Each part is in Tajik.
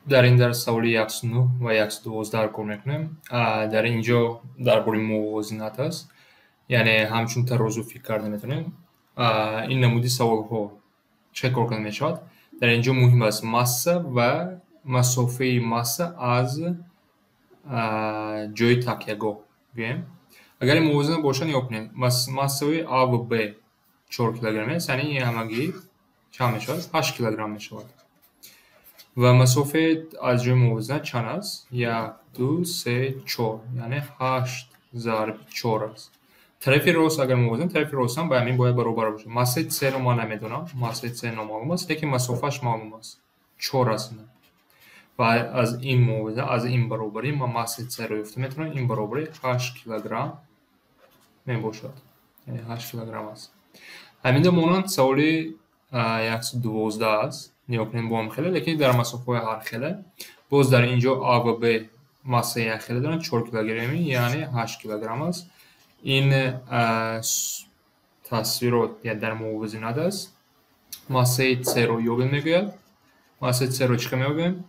Дар ин дарс саволи 109 ва 112-ро кор мекунем. Дар ин ҷо дар бораи мувозинат аст. Яъне ҳамчун тарозу фикр карда метавонем. Ин намуди саволҳо чӣ кор карда мешавад? Дар ин ҷо муҳим аст масса ва масофаи масса аз ҷои такягоҳ гӯем. Агар ин мувозина бошад, нигоҳ кунед. Массаи А ва Б 4 килограмм аст, яъне ин ҳамагӣ чанд мешавад? 8 килограмм мешавад. Ва масофаи аз ҷои мувозина чанд аст? 1, 2, 3, 4, яъне 8 зарби 4 аст. Тарафи рост агар мувозина, тарафи рост ҳам ба ҳамин бояд баробар бошад. Массаи С-ро ман намедонам, массаи С номаълум аст, лекин масофааш маълум аст. 4 аст. Ва аз ин мувозина, аз ин баробарӣ ман массаи С-ро ёфта метавонам. Ин баробари 8 килограмм мебошад. Яъне 8 килограмм аст. Ҳаминда монанд саволи 112 аст. Нигоҳ кунем, бо ҳам хеле, лекин дар масофаҳои ҳар хеле. Боз дар ин ҷо А ва Б массаи як хеле доранд, 4 килограмми, яъне 8 килограмм аст. Ин тасвирот дар мувозинат аст. Массаи С-ро ёбем мегӯяд. Массаи С-ро чӣ хел меёбем?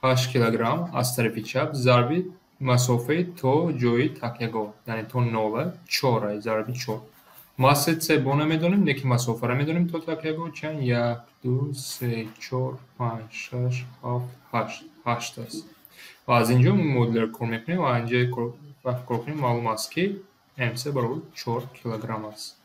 8 килограмм аз тарафи чап зарби масофаи то ҷои такягоҳ, яъне то 0, 4 зарби 4. Массаи С бо намедонем, лекин масофаро медонем то такягоҳ чанд? 1, 2, 3, 4, 5, 6, 7, 8. 8 аст. Ва аз ин ҷо муодиларо кор мекунем ва инҷо вақт кор кунем, маълум аст, ки МС баробар 4 килограмм аст.